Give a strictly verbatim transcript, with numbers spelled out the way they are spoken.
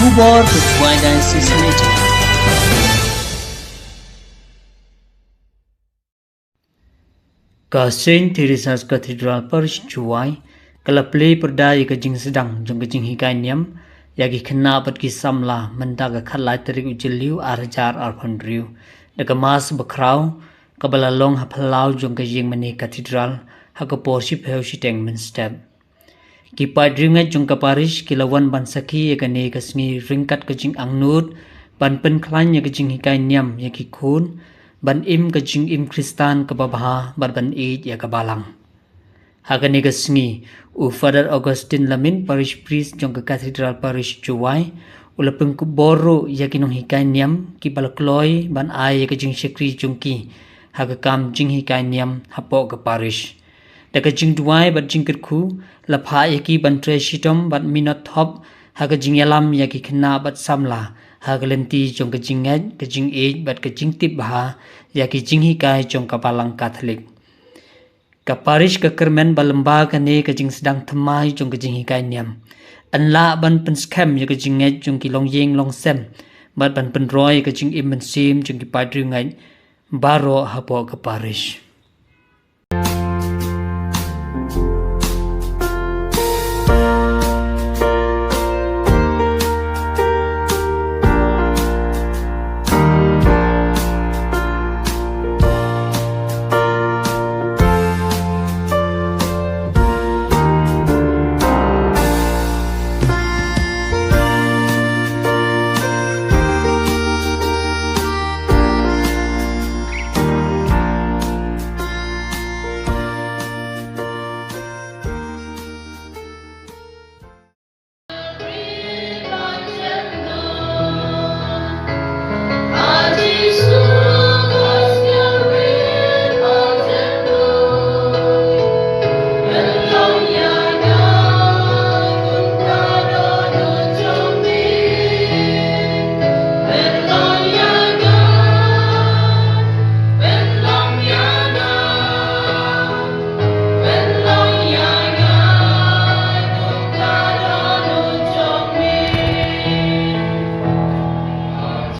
Khubor ka Jowai Diocese Radio. Ka Saint Teresa's Cathedral Parish Jowai ka la plie pyrda ïa ka jingsdang jong ka jinghikai niam ïa ki khynnah bad ki samla mynta ka khatlai tarik u Jylliew ar hajar arphew hynriew da ka Mass bakhraw kaba la long ha phyllaw jong ka ïingmane Cathedral ha ka por shiphew shiteng mynstep. Ki paidriewngeit jong ka parish ki la wan ban sakhi ïa kane ka sngi ryngkat ka jingangnud ban pynkhlaiñ ïa ka jinghikai niam ïa ki khun, ban im ka jingim Khristan kaba bha bad ban ïeit ïa ka Balang. Ha kane ka sngi, u Father Augustine Lamin, Parish Priest jong ka Cathedral Parish Jowai, u la pynkupbor ruh ïa ki nonghikai niam kiba la kloi ban ai ïa ka jingshakri jong ki ha ka kam jinghikai niam hapoh ka parish. Da ka jingduwai bad jingkyrkhu, la phah ïa ki ban trei shitom bad minot thop ha ka jingïalam ïa ki khynnah bad samla ha ka lynti jong ka jingngeit, ka jingïeit bad ka jingtip bha ïa ki jinghikai jong ka Balang Katholik. Ka parish ka kyrmen ba lyngba kane ka jingsdang thymmai jong ka jinghikai niam, yn lah ban pynskhem ïa ka jingngeit jong ki longïing longsem bad ban pynroi ïa ka jingim mynsiem jong ki paidriewngeit baroh hapoh ka parish.